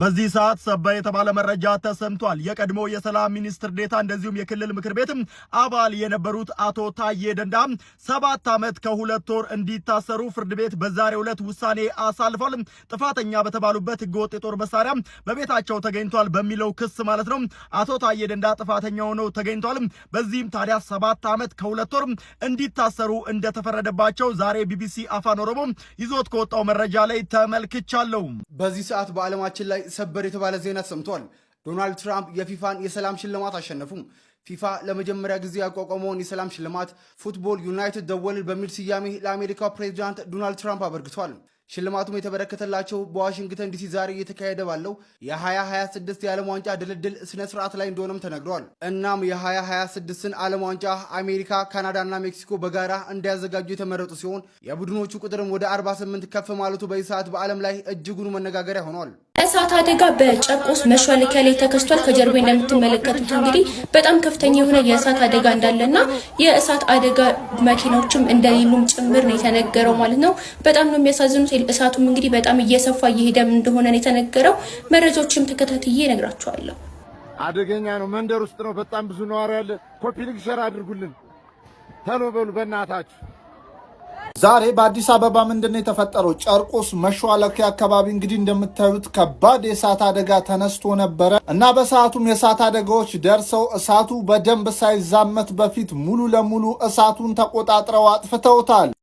በዚህ ሰዓት ሰበር የተባለ መረጃ ተሰምቷል። የቀድሞ የሰላም ሚኒስትር ዴታ እንደዚሁም የክልል ምክር ቤት አባል የነበሩት አቶ ታዬ ደንዳ 7 ዓመት ከ2 ወር እንዲታሰሩ ፍርድ ቤት በዛሬው ዕለት ውሳኔ አሳልፏል። ጥፋተኛ በተባሉበት ህገወጥ የጦር መሳሪያ በቤታቸው ተገኝቷል በሚለው ክስ ማለት ነው። አቶ ታዬ ደንዳ ጥፋተኛ ሆነው ተገኝቷል። በዚህም ታዲያ 7 ዓመት ከ2 ወር እንዲታሰሩ እንደተፈረደባቸው ዛሬ ቢቢሲ አፋን ኦሮሞ ይዞት ከወጣው መረጃ ላይ ተመልክቻለሁ። በዚህ ሰዓት በዓለማችን ላይ ሰበር የተባለ ዜና ተሰምቷል። ዶናልድ ትራምፕ የፊፋን የሰላም ሽልማት አሸነፉ። ፊፋ ለመጀመሪያ ጊዜ ያቋቋመውን የሰላም ሽልማት "Football United the World" በሚል ስያሜ ለአሜሪካው ፕሬዚዳንት ዶናልድ ትራምፕ አበርክቷል። ሽልማቱም የተበረከተላቸው በዋሽንግተን ዲሲ ዛሬ እየተካሄደ ባለው የ2026 የዓለም ዋንጫ ድልድል ስነ ስርዓት ላይ እንደሆነም ተነግሯል። እናም የ2026ን ዓለም ዋንጫ አሜሪካ፣ ካናዳና ሜክሲኮ በጋራ እንዲያዘጋጁ የተመረጡ ሲሆን የቡድኖቹ ቁጥርም ወደ 48 ከፍ ማለቱ በዚህ ሰዓት በዓለም ላይ እጅጉን መነጋገሪያ ሆኗል። እሳት አደጋ በጨርቆስ መሿለኪያ ላይ ተከስቷል። ከጀርባ እንደምትመለከቱት እንግዲህ በጣም ከፍተኛ የሆነ የእሳት አደጋ እንዳለና የእሳት አደጋ መኪናዎችም እንደሌሉም ጭምር ነው የተነገረው ማለት ነው። በጣም ነው የሚያሳዝኑት። እሳቱም እንግዲህ በጣም እየሰፋ እየሄደም እንደሆነ ነው የተነገረው። መረጃዎችም ተከታትዬ እነግራችኋለሁ። አደገኛ ነው። መንደር ውስጥ ነው። በጣም ብዙ ነዋሪ ያለ። Copy link share አድርጉልን። ተሎ በሉ በእናታችሁ። ዛሬ በአዲስ አበባ ምንድን ነው የተፈጠረው? ጨርቆስ መሿለኪያ አካባቢ እንግዲህ እንደምታዩት ከባድ የእሳት አደጋ ተነስቶ ነበረ እና በሰዓቱም የእሳት አደጋዎች ደርሰው እሳቱ በደንብ ሳይዛመት በፊት ሙሉ ለሙሉ እሳቱን ተቆጣጥረው አጥፍተውታል።